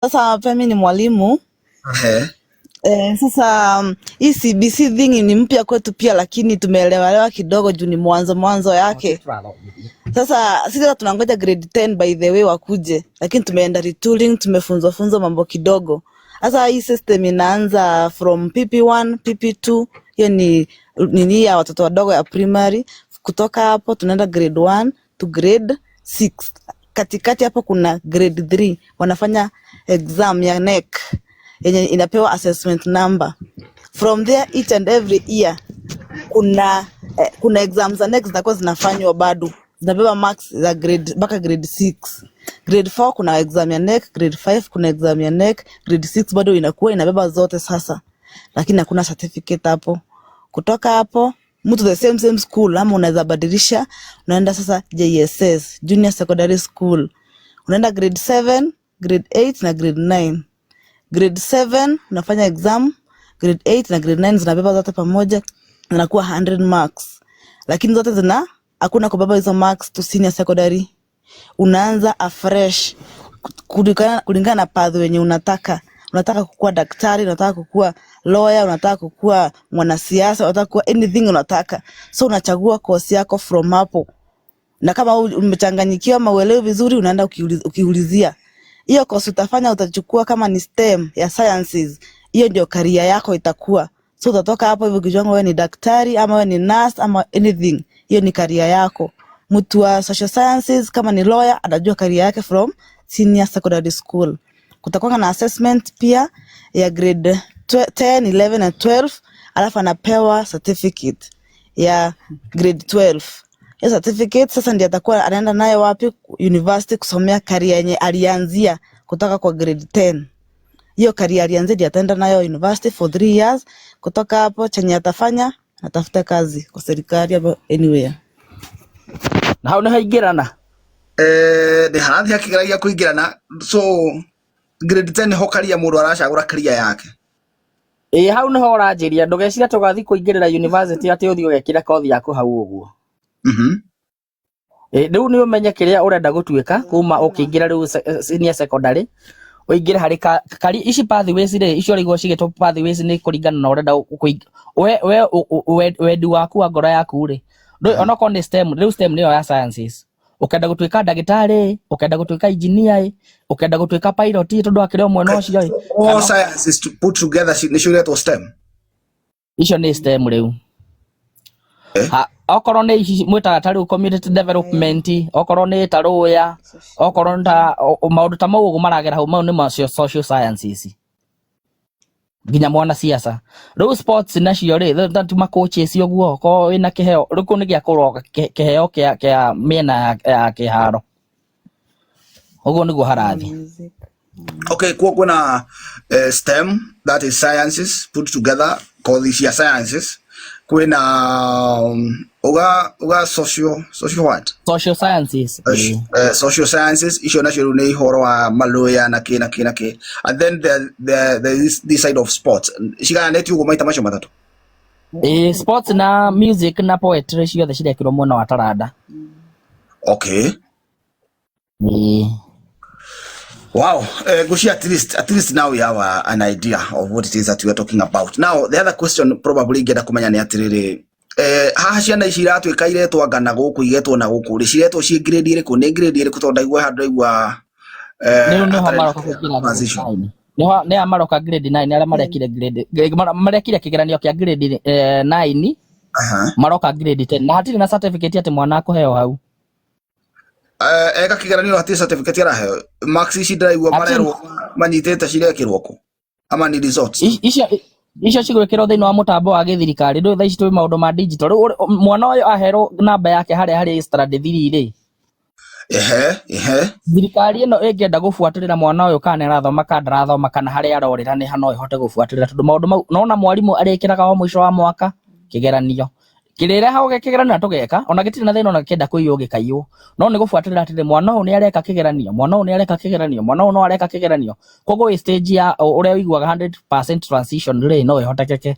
Sasa pia mimi ni mwalimu. Ehe. Sasa hii CBC thing ni mpya kwetu pia, lakini tumeelewalewa kidogo juu ni mwanzo mwanzo yake. Sasa sisi sasa tunangoja grade 10 by the way wakuje, lakini tumeenda retooling, tumefunzwa funzwa mambo kidogo. Sasa hii system inaanza from PP1, PP2, hiyo ni nini ya watoto wadogo ya primary. Kutoka hapo tunaenda grade 1 to grade 6. Katikati hapo kuna grade 3 wanafanya exam ya KNEC yenye inapewa assessment number. From there each and every year kuna exam za KNEC zitakuwa zinafanywa bado zinabeba marks za grade mpaka grade 6. Grade 4 kuna exam ya KNEC, grade 5 kuna exam ya KNEC, grade 6 bado inakuwa inabeba zote sasa, lakini hakuna certificate hapo. Kutoka hapo mtu the same same school, ama unaweza badilisha, unaenda sasa JSS, Junior Secondary School, unaenda grade 7, grade 8 na grade 9. Grade 7 unafanya exam, grade 8 na grade 9 zinabeba zote pamoja, zinakuwa 100 marks, lakini zote zina hakuna kubeba hizo marks to senior secondary. Unaanza afresh kulingana na path wenye unataka. Unataka kukuwa daktari, unataka kukuwa lawyer, unataka kukuwa mwanasiasa, unataka kuwa anything unataka, so unachagua course yako from hapo. Na kama umechanganyikiwa ama uelewi vizuri, unaenda ukiulizia hiyo course utafanya, utachukua kama ni STEM ya sciences, hiyo ndio career yako itakuwa. So utatoka hapo hivyo ukijua wewe ni daktari ama wewe ni nurse ama anything, hiyo ni career yako. Mtu wa social sciences kama ni lawyer anajua career yake from senior secondary school. Kutakuwa na assessment pia ya grade 10, 11 and 12, alafu anapewa certificate ya grade 12. Hiyo certificate sasa ndiye atakuwa anaenda nayo wapi? University kusomea career yenye alianzia kutoka kwa grade 10. Hiyo career alianzia ndiye ataenda nayo university for 3 years. Kutoka hapo chenye atafanya, atafuta kazi kwa serikali hapo anywhere. Na hau nĩ haingĩrana. Nĩ harathiĩ akĩgeragia kũingĩrana. So grade 10 ho career mũndũ aracagũra career yake. Ĩ, hau nĩho ũranjĩria, ndũgeciria tũgathiĩ kũingĩrĩra university atĩ ũthiĩ ũgekĩre kothi yaku hau ũguo. Ĩ, rĩu nĩ ũmenye kĩrĩa ũrenda gũtuĩka kuma ũkĩingĩra rĩu senior secondary, ũingĩre harĩ kari ici pathways rĩ, icio ũraigua cigĩtwo pathways nĩ kũringana na ũrenda we wendi waku wa ngoro yaku rĩ. Ndũĩ onokorwo nĩ STEM, rĩu STEM nĩyo ya sciences, ũkenda gũtuĩka ndagĩtarĩ, ũkenda gũtuĩka engineer ĩ, ũkenda gũtuĩka pilot ĩ, tondũ akĩrĩ o mwena ũcio ĩ. All kana sciences to put together nĩcio iretwo STEM. Icio nĩ STEM rĩu. Ha, okorwo nĩ ici mwĩtaga ta rĩu community development, okorwo nĩ ta lawyer, okorwo nĩ ta maũndũ ta mau ũguo maragera hau, mau nĩ macio social sciences, nginya mwana siasa. Rĩu sports nacio rĩ, ta ma coaches ũguo, okorwo wĩna kĩheo rĩu kũu nĩ gĩa kũroga kĩheo kĩa mĩena ya kĩharo, ũguo nĩguo harathiĩ. Okay, kuo kwĩna STEM, that is sciences put together, kothi cia sciences. Kwĩna uga social what? Social sciences. Ĩĩ. Social sciences icio nacio rĩu nĩ ihoro wa maloya na kĩ na kĩ na kĩ, and then there is this side of sports cigayanĩtio ũguo maita macio matatũ. Ĩĩ, sports na music na poetry ciothe cirekĩrwo mwena wa taranda. Ĩĩ. Wow, Gushi, at least now we have an idea of what it is that we are talking about. Now, the other question probably ingĩenda kũmenya nĩ atĩrĩrĩ, haha ciana ici iratuĩka iretwo anga na gũkũ igetwo na gũkũ rĩ, ciretwo ciĩ grade ĩrĩkũ, nĩ grade ĩrĩkũ? Tondũ ndaigua handũ ndaigua Rĩu nĩho hatarĩ na maroka kũingĩra grade transition. 9, nĩho nĩ aya maroka grade 9, arĩa marekire grade marekire kĩgeranio kĩa grade 9. Maroka grade 10 na hatirĩ na certificate atĩ mwana akũheo hau. Eka kĩgeranio hatirĩ certificate araheo? Marks ici ndĩraigua Hatirĩ. Marerwo manyitĩte cirekĩrwo kũ, ama ni results? Icio cigwĩkĩrwo thĩinĩ wa mũtambo wa gĩthirikari. Rĩu thaa ici twĩ maũndũ ma digital. Rĩu mwana ũyũ aherwo namba yake harĩa harĩ standard 3 rĩ, Ehe ehe. Thirikari ĩno ĩngĩenda gũbuatĩrĩra mwana ũyũ kana nĩarathoma kana ndarathoma kana harĩa arorĩra nĩ ha, no ĩhote gũbuatĩrĩra, tondũ maũndũ mau nona mwarimũ arĩkĩraga o mũico wa mwaka kĩgeranio kĩrĩrehago gĩ kĩgeranio na tũgeka ona gĩtirĩ na thĩna, ona gĩkĩenda kũiywo gĩkaiywo, no nĩ gũbuatĩrĩra atĩrĩ, mwana ũyũ nĩ areka kĩgeranio, mwana ũyũ nĩ areka kĩgeranio, mwana ũyũ no areka kĩgeranio. Koguo wĩ stage ya ũrĩa ũiguaga 100% transition rĩ, no ĩhotekeke.